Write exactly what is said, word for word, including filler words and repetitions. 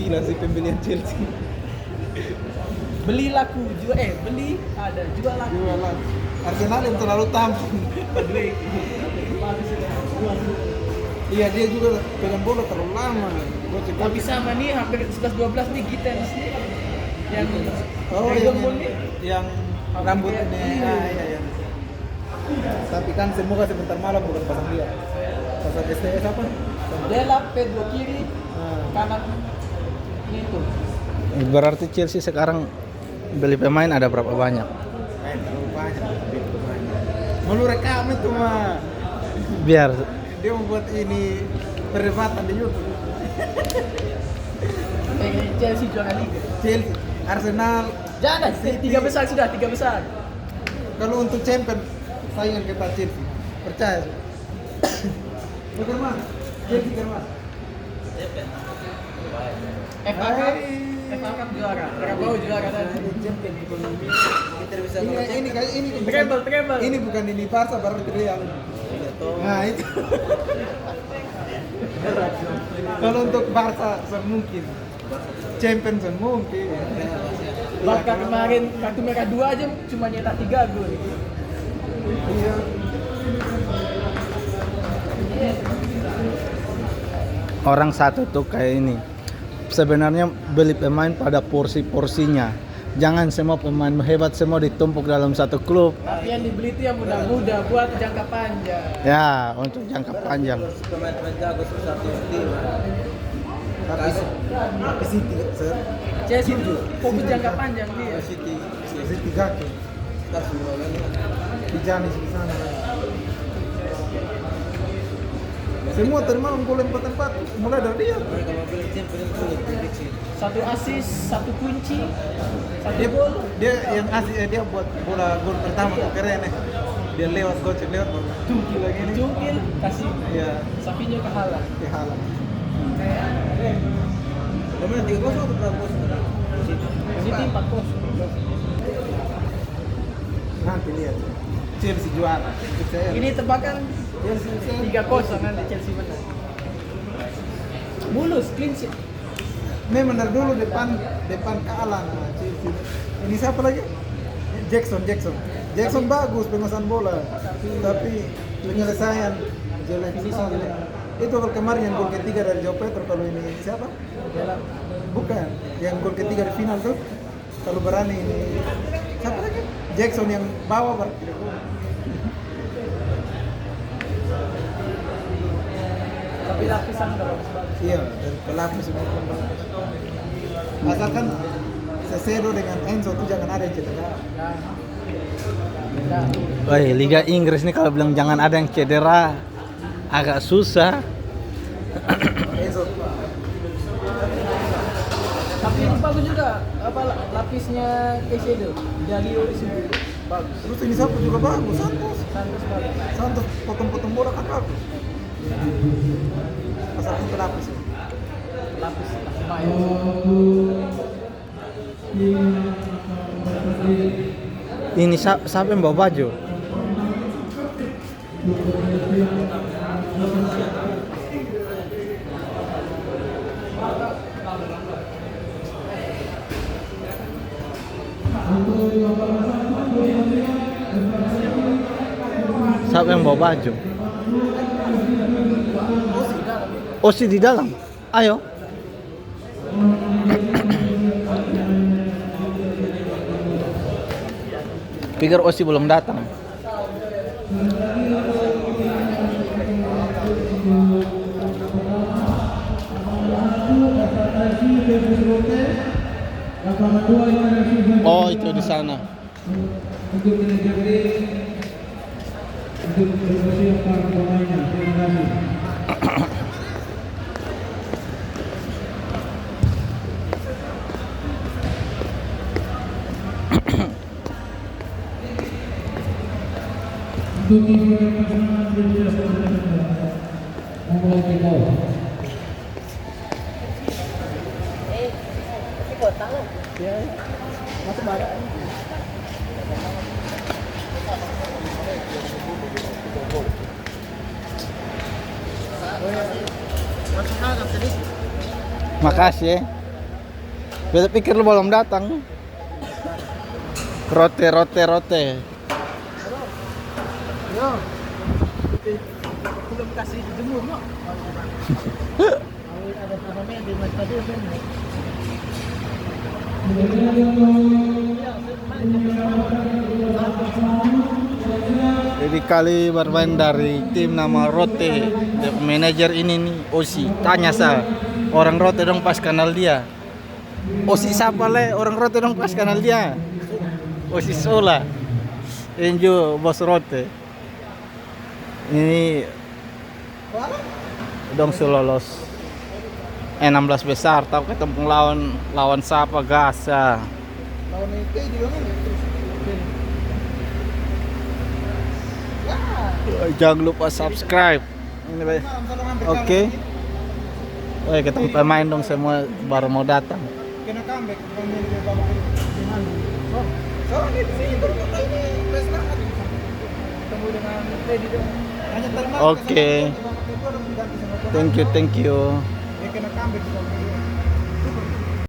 Gila sih pembelian Chelsea. Beli laku, jual, eh, beli ada, jual laku. Jual laku. Arsenal yang terlalu tampil. Iya, dia juga pegang bola terlalu lama. Tapi sama nih, hampir sebelas dua belas nih, Gittens nih. Yang Oh, yang, yang, nih. Yang rambut ini. Iya. Ah, iya, iya. Tapi kan semoga sebentar malam bukan pasang dia. Pasang S T S apa? Delap, Pedro kiri, ah, kanan itu. Berarti Chelsea sekarang beli pemain ada berapa banyak? Eh, terlalu banyak beli pemain. Mau lu rekam itu mah. Biar dia membuat ini perdebatan di YouTube. Chelsea juara liga. Chelsea, Arsenal. Jangan, tiga besar sudah, tiga besar. Kalau untuk champion, saingan kita Chelsea. Percaya. Bukan mah. Chelsea kan mah. F A Cup, F A Cup juara, Carabao juara kan. Ini champion ekonomi. Kita bisa ini, ini kayak ini bukan, treble, treble. Ini bukan ini Barca, baru Real. Nah, itu. Kalau untuk Barca, mungkin. Champions League mungkin. Barca kemarin kartu merah dua aja cuma nyetak tiga gol. Iya. Orang satu tuh kayak ini. Sebenarnya beli pemain pada porsi-porsinya. Jangan semua pemain hebat semua ditumpuk dalam satu klub. Tapi yang dibeli itu yang muda-muda buat jangka panjang. Ya, untuk jangka panjang. Pemain-pemain jago susah tim. Tapi tapi City, sir. Saya setuju. Fokus jangka panjang dia. City, City Gakpo. Kita semua kan. Pjanic di sana. Semua terima gol empat empat. Mulai dari dia. Mereka mau beli tim, beli gol, prediksi. Satu assist, satu kunci, satu gol. Dia yang assist, eh, dia buat bola gol pertama tuh keren, eh. Dia lewat, gocek lewat, baru cungkil lagi nih. Cungkil, kasih. Iya. Savinho ke Haaland. Ke Haaland. Kemarin tiga kosong atau berapa kosong? City empat kosong. Nanti lihat. Chelsea juara. Ini tebakan. Chelsea, Chelsea. Tiga kosong nanti Chelsea menang. Mulus, clean sheet. Memang dari dulu depan, depan kalah, nah, Chelsea. Ini siapa lagi? Jackson, Jackson. Jackson bagus penguasaan bola, tapi penyelesaian jelek. Finishing jelek. Itu kalau kemarin yang gol ketiga dari Joao Pedro, kalau ini siapa? Bukan, yang gol ketiga di final tuh. Kalau berani ini. Siapa lagi? Jackson yang bawa, Bang. Tapi lapisan udah bagus-bagus. Iya, dari pelapis semua pun bagus. Asalkan Sesedo dengan Enzo tuh jangan ada yang cedera. Woi, Liga Inggris nih kalau bilang jangan ada yang cedera, agak susah. Tapi ini bagus juga, apa, la-, lapisnya Caicedo dari Oris itu. Bagus. Terus ini siapa juga bagus, Santos. Santos bagus. Santos potong-potong bola kan bagus. Pasal itu lapis ya. Lapis, lapis main. Ini sa-, siapa yang bawa baju? Siapa yang bawa baju? Osi di dalam. Ayo. Pikir Osi belum datang. Oh, itu di sana. Untuk manajer tim, untuk mempersiapkan pemainnya. Terima kasih. Untuk event pasangan, membawa kita. Makasih. Beta pikir lu belum datang. Rote, rote, rote. Yo. Belum kasih jemur, no? Ada tanaman di Mas Fadil, kan? Jadi kali bermain dari tim nama Rote. Manajer ini nih, Osi. Tanya sa, orang Rote dong pas kenal dia. Osi siapa le? Orang Rote dong pas kenal dia. Osi Sola. Enjo bos Rote. Ini dong su lolos enam belas besar, tau ketemu lawan, lawan siapa? Gasa. Lawan itu di mana? Ya. Jangan lupa subscribe. Ini, Bay. Oke. Eh, kita pemain dong semua baru mau datang. Kena comeback, pemain dia bawa ke mana? So, so ini sih baru kata ini best banget. Ketemu dengan Freddy dong. Hanya terima Oke. Thank you, thank you. Dia kena comeback.